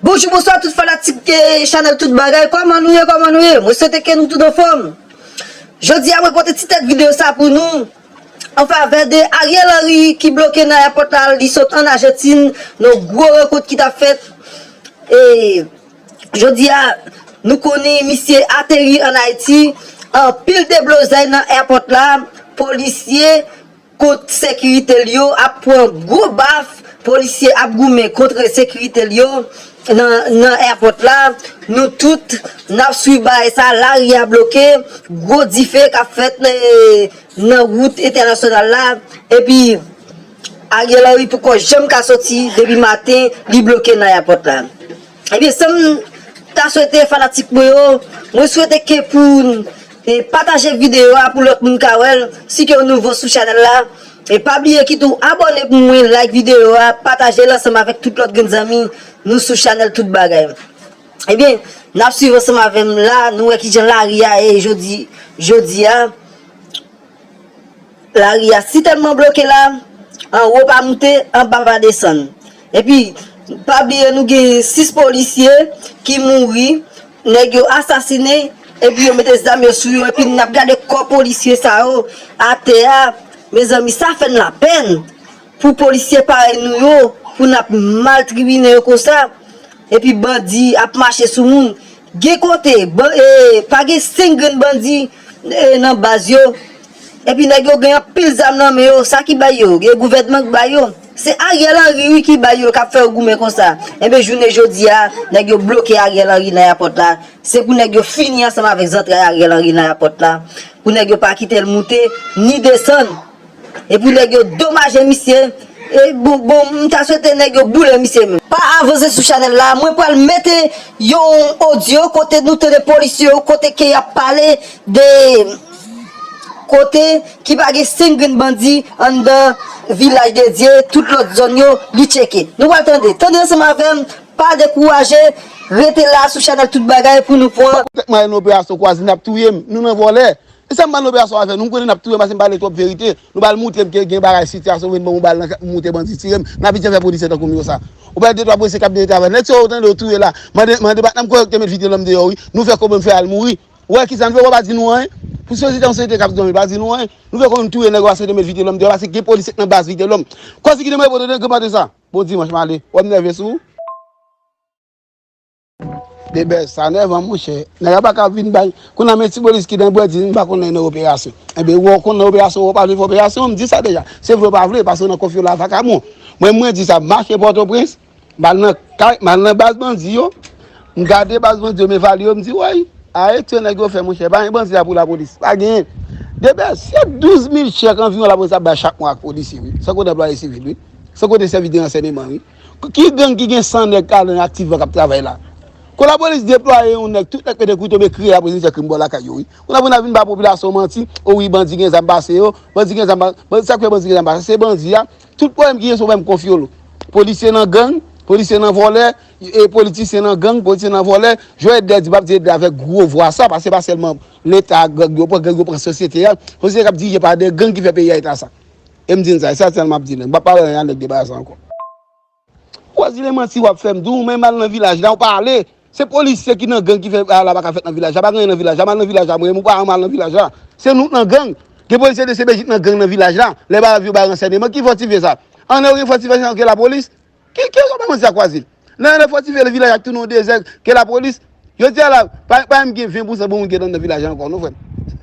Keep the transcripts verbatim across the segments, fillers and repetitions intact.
Bonjou, bonswa tout fanatik, eh, chanèl Tout Bagay. Kòman nou ye, kòman nou ye? Mwen swete ke nou tout anfòm. Jodi a, mwen pote ti tèt videyo sa pou nou. An favè de Ariel Henry ki bloke nan èpòt la, li sot ann Ajantin, nan gwo rankont ki t ap fèt. E jodi a, nou konnen misye ateri ann Ayiti, anpil deblozay nan èpòt la, polisye kont sekirite l yo ap pran gwo baf, polisye ap goumen kont sekirite l yo nan, nan èpòt la. Nou tout n ap swiv bagay sa, lari a bloke, gwo dife k ap fèt nan, nan wout entènasyonal la, epi Ariel Henry poko janm ka soti depi maten, li bloke nan èpòt la. Ebyen, sa m ta swete fanatik mwen yo, mwen swete ke pou, e, pataje videyo a pou lòt moun ka wè l, si ke w nouvo sou chanèl la, e pa bliye kite w abòne pou mwen, like videyo a, pataje l ansanm avèk tout lòt grenn zanmi nou sou chanèl Tout Bagay. Ebyen, n ap swiv ansanm avè m la, nou wè kijan lari a ye jodi, jodi a. Lari a si tèlman bloke la, anwo pa moute, anba pa desann. Epi, pa bliye nou gen sis polisye ki mouri, nèg yo asasine, epi yo mete zam yo sou yo, epi n ap gade kò polisye sa yo atè a. Mezanmi, sa fè n lapèn pou polisye parèy nou yo, pou n ap maltrimine yo konsa. Epi bandi ap mache sou moun. Gen kote, ban-, e, pa gen senk grenn bandi, e, nan baz yo. Epi nèg yo gen anpil zam nan men yo. Sa ki bay yo? Gen gouvènman ki bay yo. Se Ariel Henry, wi, ki bay yo, k ap fè yo goumen konsa. Enben, jounen jodi a, nèg yo bloke Ariel Henry nan èpòt la. Se pou nèg yo fini ansanm avèk zantray Ariel Henry nan èpòt la. Pou nèg yo pa kite l moute, ni desann. Epi nèg yo domaje misye. E bon, bon, m ta swete nèg yo boule misye menm. Pa avanse sou chanèl la, mwen pral mete yon odyo kote nou tande polisye yo, kote ke y ap pale de kote ki pa gen senk grenn bandi anndan Vilaj de Dye, tout lòt zòn yo, li tcheke. Nou pral tande. Tande ansanm avè m, pa dekouraje, rete la sou chanèl Tout Bagay pou nou pran. Tèt mwen nan operasyon Kwazin ap touye m, nou nan vòlè. E sa m pral nan operasyon avè nou, m konnen n ap touye m paske m pale twòp verite. Nou pral montre m ke gen bagay sitiyasyon vin ban m yon bal nan kè m moute bandi tire m. N ap vin fè polisye tankou m yo sa. Ou pa de twa polisye k ap deye travay. Nèg sa yo tande yo touye la. Mande, mande patnè m kòrèk te met Vitelòm deyò wi. Nou fè kòb nou fè al mouri. Ou wè kisa n fè, ou pa di nou anyen. Pou sosyete an sosyete k ap dòmi, pa di nou anyen. Nou fè kòb nou touye nèg yo paske te met Vitelòm deyò paske gen polisye k nan baz Vitelòm. Kòsi ki te mwen pote de granmate sa. Bon dimanch m ale. Wè m nève sou ou. Debèl, sa nèvan monchè. Nèg la pa ka vin bay. Kounye a men ti polis ki nan bwè di m pa konn nan operasyon. Enben, ou konn nan operasyon, ou pa vle fè operasyon, m di sa deja. Se vle ou pa vle, paske w nan konfyo la vakabon. Mwen, mwen di sa, m mache Pòtoprens, m al nan kay, m al nan baz bandi yo, m gade baz bandi yo, m evalye yo, m di, woy, a etye nèg yo fè monchè, pa gen bandi la pou lapolis, pa genyen. Debèl, se douz mil chèk anviwon lapolis ap bay chak mwa ak polisye, wi. San konte anplwaye sivil, wi. San konte sèvis de ransèyman, wi. Ki gang ki gen san nèg k al nan aktivman k ap travay la? Kon lapolis deplwaye yon nèg, tout nèg pete kouto, men kriye lapolis vin fè krim bò lakay yo, wi. Kounye a pou n ap vin ba popilasyon manti, o wi, bandi gen zam pase yo, bandi gen zam pa-, bandi, sa k fè bandi gen zam pase, se bandi a. Tout pwoblèm ki gen, se pwoblèm konfyo. Polisye nan gang, polisye nan vòlè, e politisyen nan gang, politisyen nan vòlè. Jan Edlè di, m ap di Edlè avèk gwo vwa sa, paske se pa sèlman Leta ak gang yo pran, gang yo pran sosyete a. Sosyete k ap dirije pa de gang ki fè peyi a eta sa. E m di n sa, e sa sèl m ap di nèg. M p ap pale anyen a nèg de bagay sa ankò. Kwazile manti w ap fè m, di w menm al nan vilaj la, ou pa ale. Se polisye ki nan gang ki fè bagay la pa ka fèt nan vilaj la. Pa gen anyen nan vilaj la, m al nan vilaj la, mwen menm ou pa an m al nan vilaj la. Se nou k nan gang. Gen polisye de C P J k nan gang nan vilaj la. Lè bagay yo bay ransèyman, ki fòtifye sa? Ann, ou gen fòtifye sa ke lapolis? Ki, ki rezon pa manti a Kwazil? Lè yo fòtifye le vilaj ak tounen yon dezè ke lapolis, jodi a la, pa, pa menm gen ven pousan bon moun ki anndan vilaj la ankò, non, frè m.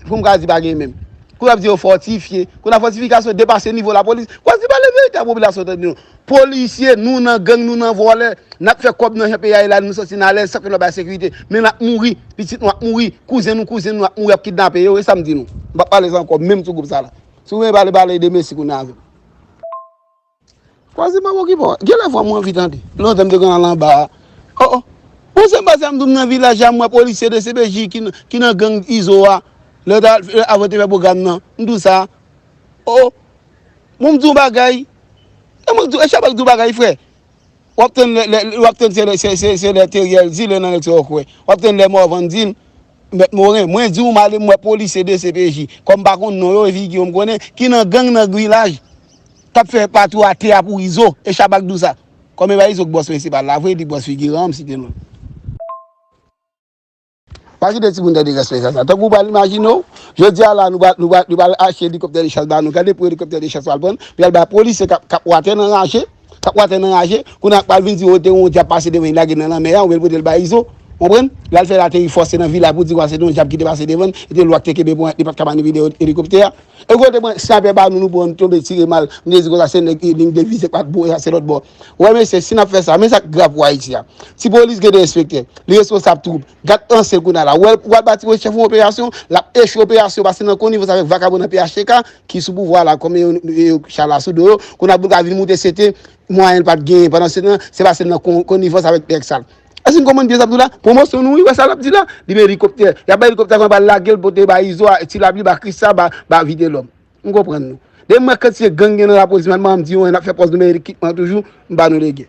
Pou m ka di pa gen menm. Kou y ap di yo fòtifye, kou nan fòtifikasyon depase nivo lapolis. Kwazil pale verite a popilasyon tande nou. Polisye, nou nan gang, nou nan vòlè, n ap fè kòb nan jan peyi a ye la, nou santi n alèz, sa k fè nou ap bay sekirite. Men n ap mouri, pitit nou ap mouri, kouzen nou, kouzin nou ap mouri, ap kidnape yo, e sa m di nou. M p ap pale sa ankò, menm sou gwoup sa la. Si w vle pale, pale de Mesi kounye a avè m. Kwazil pa okipe w. Gen lè vwa mwen anvi tande. Lontan m te konn al anba a. O, o. Bon, se m pase a m di w m nan vilaj la, m wè polisye de C P J ki, ki nan gang Izo a. Lè ta, avan te fè pwogram nan. M di w sa. O, o. Bon, m di w bagay. E mwen di w, e Chabak di w bagay, frè. W ap tann lè, lè, w ap tann se lè, se, se, se lè Teriel di, lè nan lè ti wè. W ap tann lè Morvan di l, Mèt Moren, mwen di w, m ale m wè polisye de C P J, kòm m pa konn non yo, e figi yo m konnen, ki nan gang nan vilaj, k ap fè patwou atè a pou Izo, e Chabak di w sa. Kòm e pa Izo k bòs prensipal la vre, li bòs figiran an, m site non l. Pa kite timoun tande respè sa, sa. Tankou w pral imajine w, jodi a la, nou pral, nou pral, nou pral achte elikoptè de chas ba nou. Gade pou elikoptè de chas pral pran, pou y al bay polisye k ap, k ap wate nan raje, k ap wate nan raje, kounye a pral vin di, o, te yon dyab pase devan, li lage nan lanmè a, oubyen l pote l bay Izo, konprann? L al fè l ateri fòse nan vila pou di, wa, se te yon dyab ki te pase devan, e te lwa k te kenbe pou li pa t ka manipile elikoptè a. E kote mwen, snapè ba nou, nou pran, nou tonbe tire mal. Nou te di konsa, se nèg, nèg devize k pa t bon, e sa se lòt bò. Wè, mesye, si n ap fè sa, men sa k grav pou Ayiti a. Ti polis gen de enspektè, li responsab twoup. Gad ansyen kounye a la. Wè, w al ba ti polis chèf yon operasyon, l ap echwe operasyon, pase nan konivans avèk vakabon nan P H T K, ki sou pouvwa la, kòm yo, yo, yo chala sou do yo. Kounye a pou l ka vin moute, se te mwayen l pa t genyen. Pandan se tan, se pase nan kon-, konivans avèk nèg sal. Èske n konprann byen sa m di w la? Pwomosyon nou, wi, wè sa l ap di la. Li men elikoptè. Y ap bay elikoptè, kòman ba l lage l, pote ba Izo, a, Ti Lapli, ba Krista, ba, ba Vitelòm. M konprann nou. Depi m wè kantite gang gen nan lapolis, m di yon, n ap fè pòz nou men ekipman toujou, m ba nou lege.